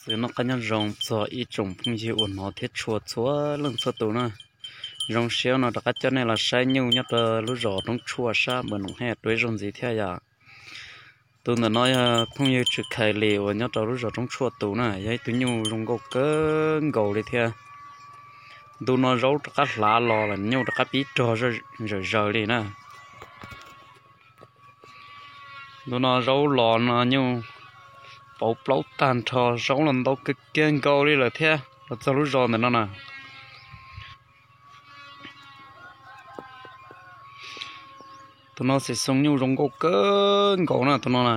Noj qab nyob zoo txog ib tsoom phooj ywg uas hnov thiab tshua txhua leej txhua tus na. Zoo siab no rov qab coj nej los saib nyuj nyob rau lub zos Roob Tshuaj sab npam noom hej rau ib zaug ntxiv thiab yom. Tus ntawm no yog phooj ywg Tswv Khais Lis uas nyob rau lub zos Roob Tshuaj tus na, yog ib tug nyuj zoo nkauj kawg nkaus li thiab. Ntu no zaub rov qab hlav los lawm, nyuj rov qab pib rog zawm zaws li na. Ntu no zaub los no nyuj pauv plaub tag nrho, zaub los ntau kawg kiag nkaus li lawm thiab los txog lub zos ntawm no na. Tus no xim xoo nyuj zoo nkauj kawg nkaus na tus no na.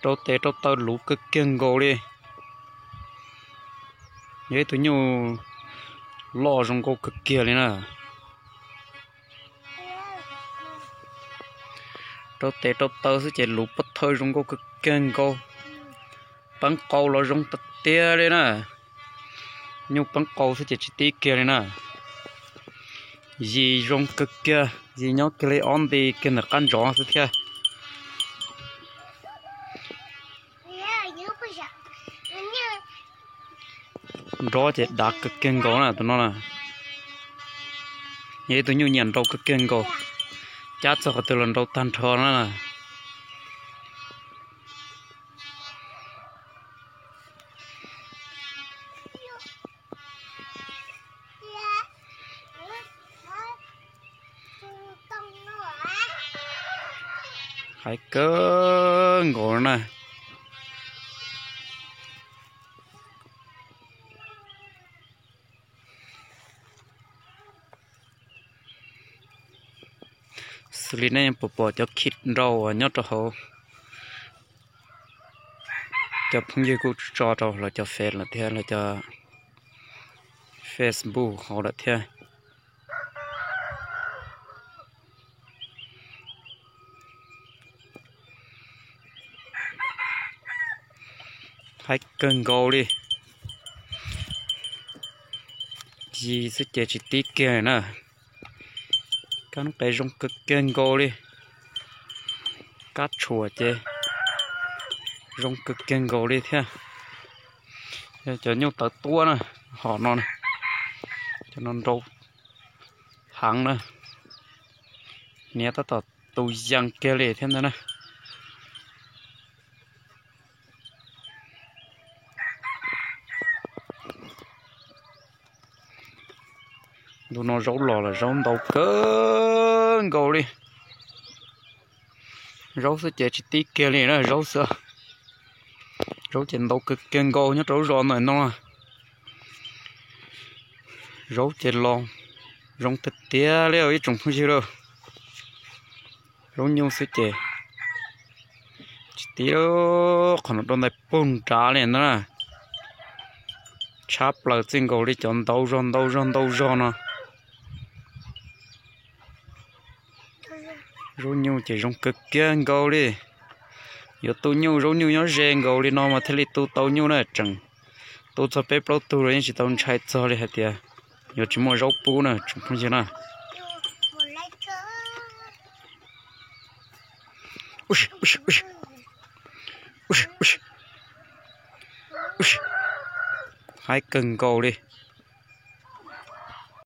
Rau tes rau taw luv kawg kiag nkaus li. Yog ib tug nyuj loj zoo nkauj kawg kiag li na. Rau tes rau taw xwb ces luv pov thawj zoo nkauj kawg kiag nkaus. Peeb qau los zoo tiag tiag li na. Nyuj peeb qau xwb ces tsis tib kiag li na. Yis zoo kawg kiag, yis nyob kiag li ob nti kiag ntawm qab ntsoov xwb thiab. Nrov ces dav kawg kiag nkaus na tus no na. Yog ib tug nyuj nyiam nrau kawg kiag nkaus, cab txog qhov twg los nrau tag nrho na. Haib kawg nkaus na. Xws li nej puas pom cov khib nrau uas nyob rau hauv, cov phooj ywg kuj tso rau lawv cov Face lawm thiab lawv cov Facebook hauv lawm thiab. Haib kawg nkaus li. Yis xwb ces tsis tib kiag na. Kab noob qes zoo kawg kiag nkaus li. Kab tshuam ces zoo kawg kiag nkaus li thiab. Yog cov nyuj tawv tuab na, hom no, cov no nrau heev na. Hniav tab tom tu yees kiag li thiab ntag na. Ntu no zaub los lawm, zaub ntau kawg nkaus li. Zaub xwb ces tsis tib kiag li na, zaub xwb. Zaub ces ntau kawg kiag nkaus nyob rau lub zos ntawm no. Zaub ces los zoo tiag tiag li ib tsoom phooj ywg lauj. Zaub nyuj xwb ces tsis tib, qhov no rau ntais puag nrad li ntag na. Tshab plaws txij nkaus li cov ntau zog ntau zog ntau zog no. Zaub nyuj ces zoo kawg kiag nkaus li. Yuav tu nyuj zaub nyuj nyob ze nkaus li no mas thiaj li tu tau nyuj na, tseem tu txog peb plaub tug los yeej tsis tau ntshai txog li hais tias yuav tsis muaj zaub pub na tsoom phooj ywg na. Haib kawg nkaus li.